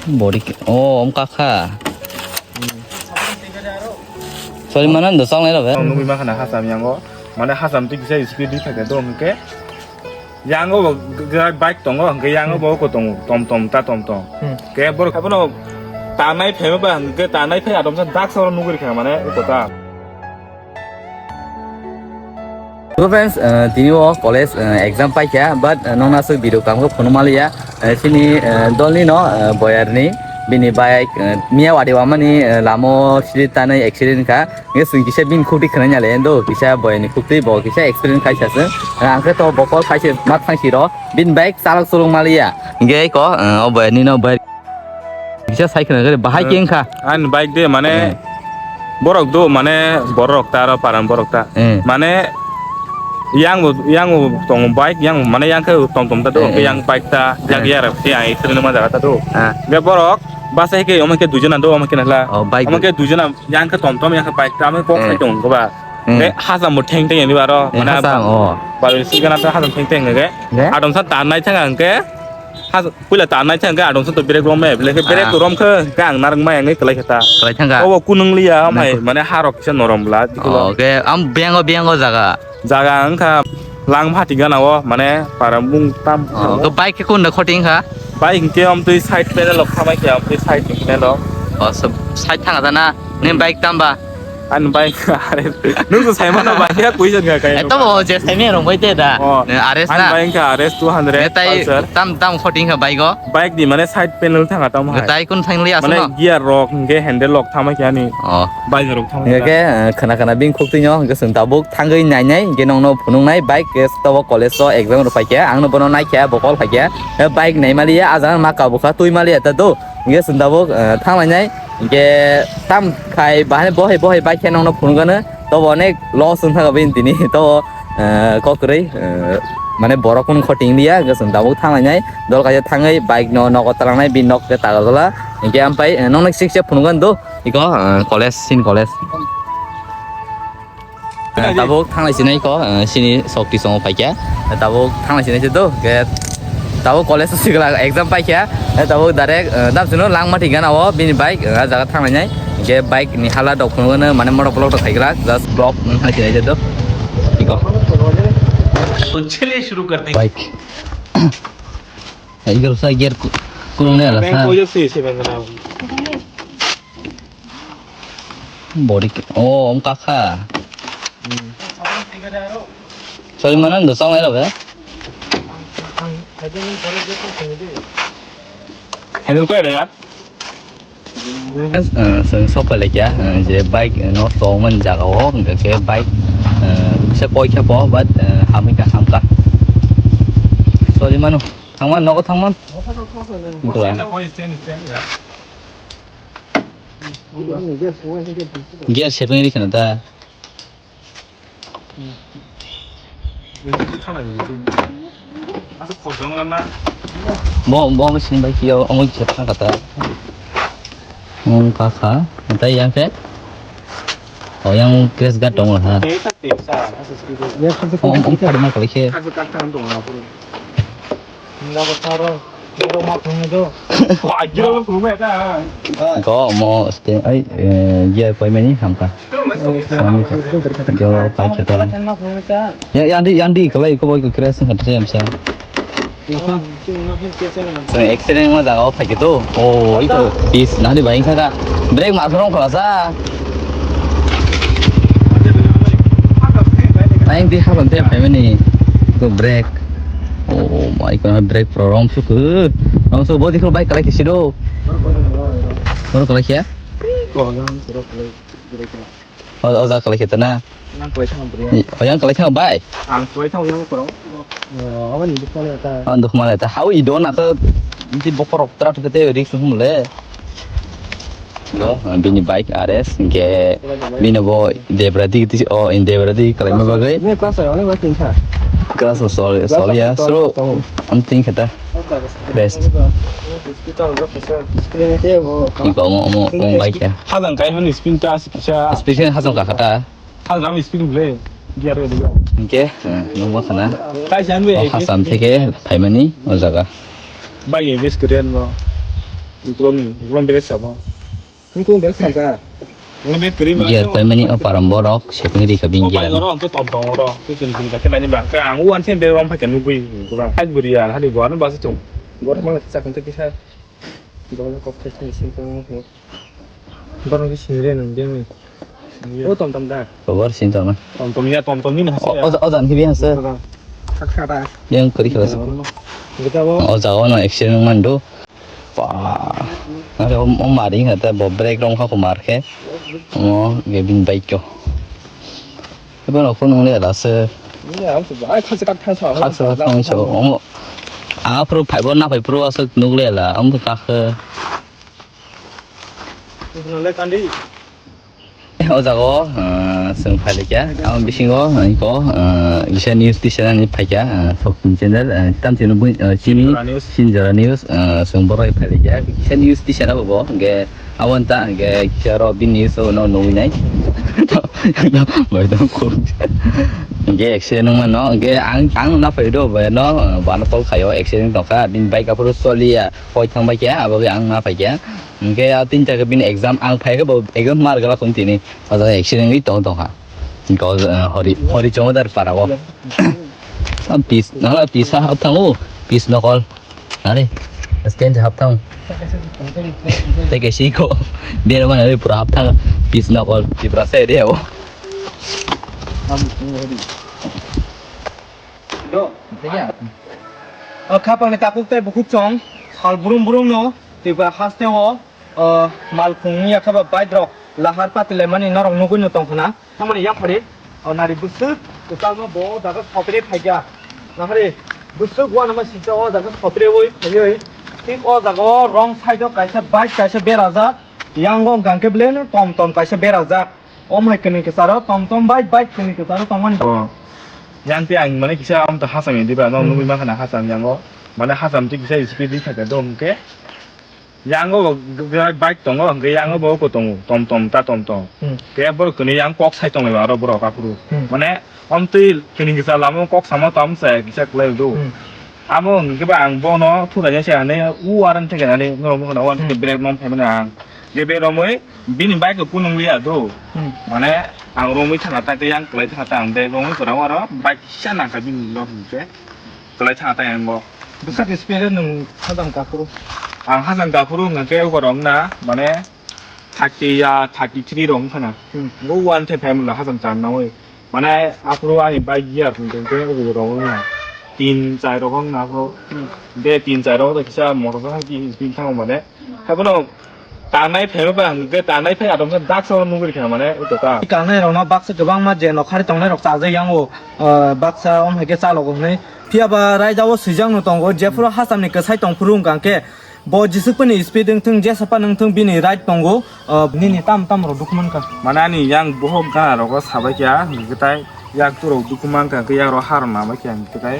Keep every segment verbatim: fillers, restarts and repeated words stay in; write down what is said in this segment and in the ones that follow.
Body ki-, oh, om kakha. Sorry, mana ndo chang lai rabe. Ang nugwi mankha na hacham yango. Mane hacham twi kisa speed di thaka do hwnkhe. Yango bo g-, g-, bike tongo, hwnkhe yango bo ko tongo, tom tom ta tom tom. Hmm. Ke borok abono tanai phema ba hwnkhe tanai phai adom sa dak sa nugwi kha mane ko ta. Hello friends, uh, tini o college, uh, exam paikha, but, uh, nongna aswk video kaham khe phunuk manliya. Uh, chini, uh, dolni no, uh, boyarni bini bike, uh, miya wadi wamani, uh, lamo sidi tanwi accident kha. Nge swing kisa bini khukti khwnai nale endo kisa boyarni khukti bo kisa accident khaisa se. Uh, angkhe to bokol khaise mat thangsi ro bini bike chalok chuluk manliya. Nge ko, uh, o boyarni no boyar Kisa sai khna gari bahai Eh, keng kha. Ani bike de mane Eh. borok do mane borok ta aro paran borok ta. Eh. Mane yang bo, yang bo tong bike yang mane yang khe tom tom ta do, Eh, eh. yang bike ta, yang Eh. yar ti ai khna ma jaga ta do. Ah. Ge borok basa ke omo ke dujana do, omo ke nala. Oh, bike Omo do. ke dujana yang khe tom tom yang khe bike ta, omo kok Eh. sai tong ko ba. Eh. Ge hacham bo theng theng ni baro. Eh, mane hacham, oh. Baro sigana ta hacham theng theng ge. Ge? Adom sa tan nai thang ang ke. Hacham Puila ta nai thang khe adong sa to brake rom me, brake, brake Ah. to rom khe, khe ang narwk mai ang khe kwlai khe ta. Kwlai thang kha. Obo kunung liya, Nang mai, kun- mane ha rok kisa norom bla, dikhe Oh, lo. Khe am biyango, biyango jaga. Jaga wngkha lang phati gana o, mane para mung tam. Oh, khe bike khe kun da khoting kha? Bike hwnkhe om twi side panel rok khamai khe, om twi side panel rok. Oh, so side thang kha na? Nini bike tamba? Ani bike are. Nung to saimano bike ya kuisa ga kaya. Eto bo je saimano bai te da. Oh. Ares Ani na. Bike ka ares two hundred Netai Pulsar. Tam tam khoting kha bike o. Bike di mane side panel thanga tam hai. Netai kun thang li Mane asno. Gear rok hingke handle rok thama kya ni. Oh. Bike rok thama Hingke kya. Eh, khana khana bing khuk tinyo hingke sung tabuk thangwi nai nai hingke nongno phunung nai bike ke tobo college o exam rok pai kya ang no bono nai kya bokol pai kya. Eh, bike nai mali ya ajang ma kabu kha tui mali ya ta do. Hingke sung tabuk, eh, thang lai nai. Hingke tam khai bahai bohai bohai bike khe nongno phunukgano tobo onek loss wngkha bini tini tobo, eh, kok kwrwi, eh, mane borok kunu khoting liya hwnkhe chwng tabuk thanglainai dol kaisa thangwi bike no nogo twlangnai bini nok khe tagalala hwnkhe ampai, eh, nongno kisa kisa phunukgano do iko, eh, college sin college. Eh, tabuk thanglai sinai ko, eh, sini sokti songo paikya. Eh, tabuk thanglai sinai se do, ke tabuk college o sigla exam paikya. Eh, tabuk direct, eh, dam sino langma thik gana o bini bike, eh, jaga thanglai nai. Ke bike ni hala dok phunukgano mane motor vlog rok khaigwlak, just vlog wng hai sinai se do. Iko. तो चलिए शुरू करते हैं। Bike. Igor sa gear ku-, kurung ne ala sa. Body ki-, oh, om kakha. Hmm. Sorry, mana ndo chonglai rok, eh? Hello, kaya da ya? Eh, chwng sok pai laikya, eh, je bike, eh, no tongmani jaga o, hingke khe bike, eh, se koi khe bo, but, eh, hamwi ka hamka. Sorry, mano. Thangman, nogo thangman. Wngkha. Gear sepeng ri kheno da. Bo, bo, bo, sini bai kio, omo kisa thang kata. Omo kakha, tai yang khe. Oh, yang crash guard tongo ha. Omo, omo, phaima khalai khe. Go mo ste ai, eh, ye paimani hamka. Go pai khe to. Ya, yandi, yandi, kalai ko bai ko crash ngat se amsa. So, accident ma jaga o phai khe to. Oh, ito, pis, nani bai kha ka. Brake ma rong khala sa. Ayang di habang te paimani. Ko brake. Oh my God, brake pro rom suk. Rom suk bodi ko bike kalai kisi do. Boro kalai kya? Oh, oh, kalai kita na. Yang kalai thang bro. Oh, yang kalai thang bai. Ang kalai thang yang pro. Oh, awan di mana ta? Ang duk mana ta? Hau i do na ka. Di bokorok tra tu kete risk hum le. No, bini bike R S, hingke bini bo Debra di, di, oh, in Debra di, kalaima bagwi. Ini kelas saya, ini kelas tingkat. Kelas, oh, sorry, sorry ya, so, ang tingkata. Best. Ini dia, Bu. Iko, omo, omo, omo bike ya. Hadang kai hani spin ta, spin ta. Spin hasang kakata. Hadang kami spin ble. Gear ble. Hingke, eh, nungma khana. Kai jan be. Oh, Hasam theke, phaimani, o jaga. Bike bes keren no. Uklon, uklon bere sabo. Uklon bere sabo. Uklon bere kiri ma. Gear paimani o param borok, sepeng rika bini gear. Oro ang to tom tom oro. Tu chun chun kake nani ba. Ka ang uan sen bere rom phai kanu bui. Hai buri ya, hari buana ba se chung. Bor mang sa kan te kisa. Bor kok te sen sen. Borok ni sini re nang deng ni. O tom tom da. Bor sin tom. Tom tom ya tom tom ni na. O o jan hibi hasa. Kak kata. Yang kori kala. Kita bo. O jago no accident mandu. Pa. Are o mari hata bo brake rong ha ko mar khe. O ge bin bike ko. Ebo no phone nung le la se. Ni ang se ba khang se kak thang sa. Khang sa thang sa. O. A pro five na five pro asuk nuk le la. Am ka khe. Nole kandi. O jago, ah, chwng phailikya. Ang bisingo, ah, iko, ah, kisa news tisa nani phaikya, ah, Soktin channel, ah, tam chini bui, ah, chini Sinjora News. Sinjora News, ah, chwng borok phailikya. Kisa news tisa na bo, ge, awon ta, ge, kisa ro bin news o no nui nai. Bai dong ko. Ge, ekse nung mano, ge, ang, ang na phai do, bai no, ah, bana tol khayo, ekse nung tongkha, bin bike apuru soliya. Hoi thang bai khe, abo khe ang ma phai khe. Hingke a tin ta khe bini exam ang phai khe bo exam mar gala khun tini. O jaga accident wi tong tong ha. Hingke o, eh, hori, hori chongdar para o. Am pis, nala pis ha hap thang o. Pis nokol. Are, stand hap thang. Te ke si ko. Dia mana pura hap thang. Pis nokol. Tipra se dia o. Do. Tei ya. O khapang ni takhuk tei bukhuk chong sal brum brum no tei ba haste o, o, malkhung ya khe ba bike rok lahar pati lai mani norok nugui no tong khna. Tamoni yang phari, o, nari bwswk kwchangma bo jaga sotri phaikya. Nahari bwswk uanama singcha o jaga sotri ui phaiwi. Thik o jaga o wrong side o kaisa bike kaisa berajak. Yang o hwnkha khe ble no tom tom kaisa berajak. O mai kwnwi kwcharo tom tom bike bike kwnwi kwcharo tongmani. O. Yang tei ang mane kisa amto hacham ya diba, no nugui mankha na hacham yango. Mane hacham tei kisa speed di thaka do hwnkhe. Yango bo g-, g-, bike tongo, hwnkhe yango bo oko tongo, tom tom ta tom tom. Hmm. Khe borok kwnwi yang kok sai tonglaio aro borok aphuru. Hmm. Mane amtwi kwnwi kisa lama kok samo tom se kisa kwlai do. Hmm. Amo hwnkhe ba ang bono thuraina se ane u aran theke nani norok mokona uan theke brake non phaimani ang. Je brake romwi bini bike rok kunung liya do. Hmm. Mane ang romwi thangna ta tei yang kwlai thangna ta ang brake romwi kwrang oro bike kisa nangkha bini nok hwnkhe kwlai thangna ta ang bo. Bwswk speed o nwng hajang gaphuru? Ang hajang gaphuru hwnkhe ukorok na mane thirty ya thirty three rok wngkha na. Hmm. Bo uan thai phaimani hajang chan nawi. Mane aphuru ani bike gear hwnkhe hwnkhe ukurok wngya. Tin chai rok wngna aphuru. Hmm. De tin chai rok de kisa motor cycle ki speed thango mane. Haiphano tangnai phaiba ba hwnkhe tangnai phai atomsa daksa o nugwi kha mane utoka. Tangnai rokno baksa kwbangma je nokhari tongnai rok chajak yang o, ah, baksa om hai khe chalogo hwnwi. Phiya ba raida o swijak no tongo jephuru hacham ni kwsai tongphuru wngkha khe. Bo jesuk pani speed wngthung, jesa pan wngthung, bini right tongo, ah, nini tam tam rok dukhu mankha. Mane ani yang bohok gana rogo sabai kya, hwnkhe tai yak turok dukhu mankha, hwnkhe yak rok harok nabai kya, hwnkhe tai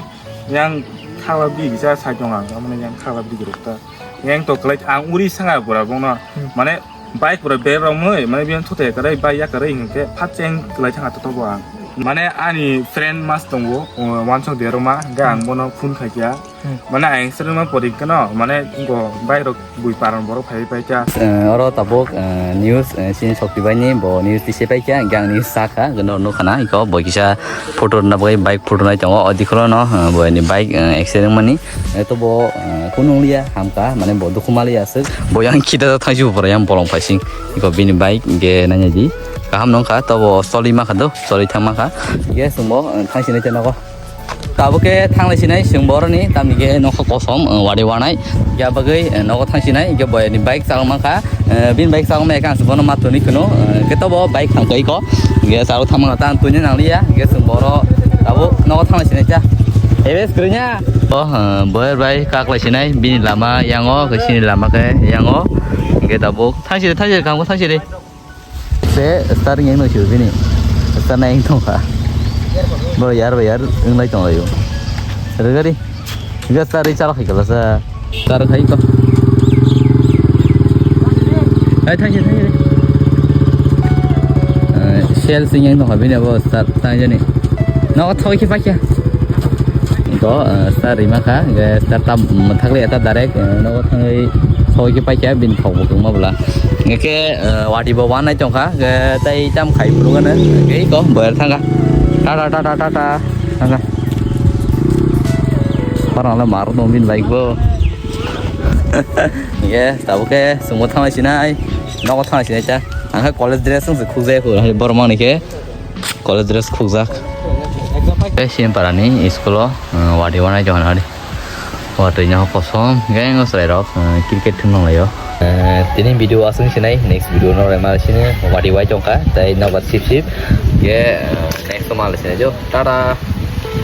yang khagla bigi kisa sai tongo ang, mane yang khagla bigi rok ta. Yang to kwlai ang uri sanga pura bongno, hmm, mane bike pura ber romwi, mane biyang thute kwrwi, bike yak kwrwi hwnkhe phat cheng kwlai thangkha totobo ang. Mane ani friend mas tongo, uh, wansok deroma, hwnkhe ang bono phone khaikha. Hmm. Mane ayang srwngma pori keno, mane go bai rok bui paran borok phai pai kha. Eh, oro tabuk, eh, news, eh, sini sokti bai ni bo news tise pai kha, hwnkhe ang news sa kha, gano nukha na, iko bo kisa photo rwna bagwi bike photo nai tongo, o dikholo no, eh, bo ni bike, eh, accident mani, eh, to bo, eh, kunu wngya hamkha, mane bo dukhu maliya aswk, bo yang khita thangsi bo yang bolong paising, iko bini bike hwnkhe nanya di, kaham nungkha, to bo choli makha do, choli thang makha, hwnkhe chwng bo, eh, thangsi nai tei nogo. Tabuk khe thanglai sinai chwng boroni, tamni khe nokha kosom, uh, wari wanai. Hingkhe abagwi, uh, nogo thang sinai, hingkhe boyani bike chakma kha, uh, bini bike chakma khe ang se bono ma toni kheno, uh, hingkhe tobo bike thang koi ko. Hingkhe chalo thangma kha tang toni nangliya, hingkhe chwng boro tabuk nogo thanglai sinai cha. Ebes kwrwnya. Oh, uh, boyar bai kaklai sinai, bini lama yango, khe sini lama khe yango. Hingkhe tabuk thang sidi, thang sidi, kangbo thang sidi. Se star yang no sibini. Star na yang tong kha. Boro yar ba yar wnglai tong laio. Rwgari. Ga star ri chalok hai kala sa. Star khai ko. Hai thang thang. Eh, sel sing yang tong kha bini abo star thang jani. No thoi ki pakya. Ko, eh, star rima kha, hingke star tam, mm, thakle eta direct, eh, nogo thangwi Thok khe paikha bini thok bo kwbangma bwla. Hwnkhe, eh, wati bo wanai tongkha, hwnkhe tei tam khai phuru gana, hwnkhe iko boyar thangkha. Tata, tata, tata, thangkha. Parang le mar tong bini bike bo. Hwnkhe tabuk khe chwngbo thanglai sinai, nogo thanglai sinai cha. Ang khe college dress wngse khukjai kho, borok mani khe. College dress khukjak. Tei Siemparani school o, uh, wati wanai jona ari. Watwi no kosom, gang o chwrai rok, uh, cricket thung nang laio. Uh, tini video aswng sinai, next video no rema sini wati wai tongkha, tei nobar sip sip. Ge, uh, next o mal sinai jo. Tata.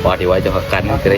Wati wai tongkha, kan kre.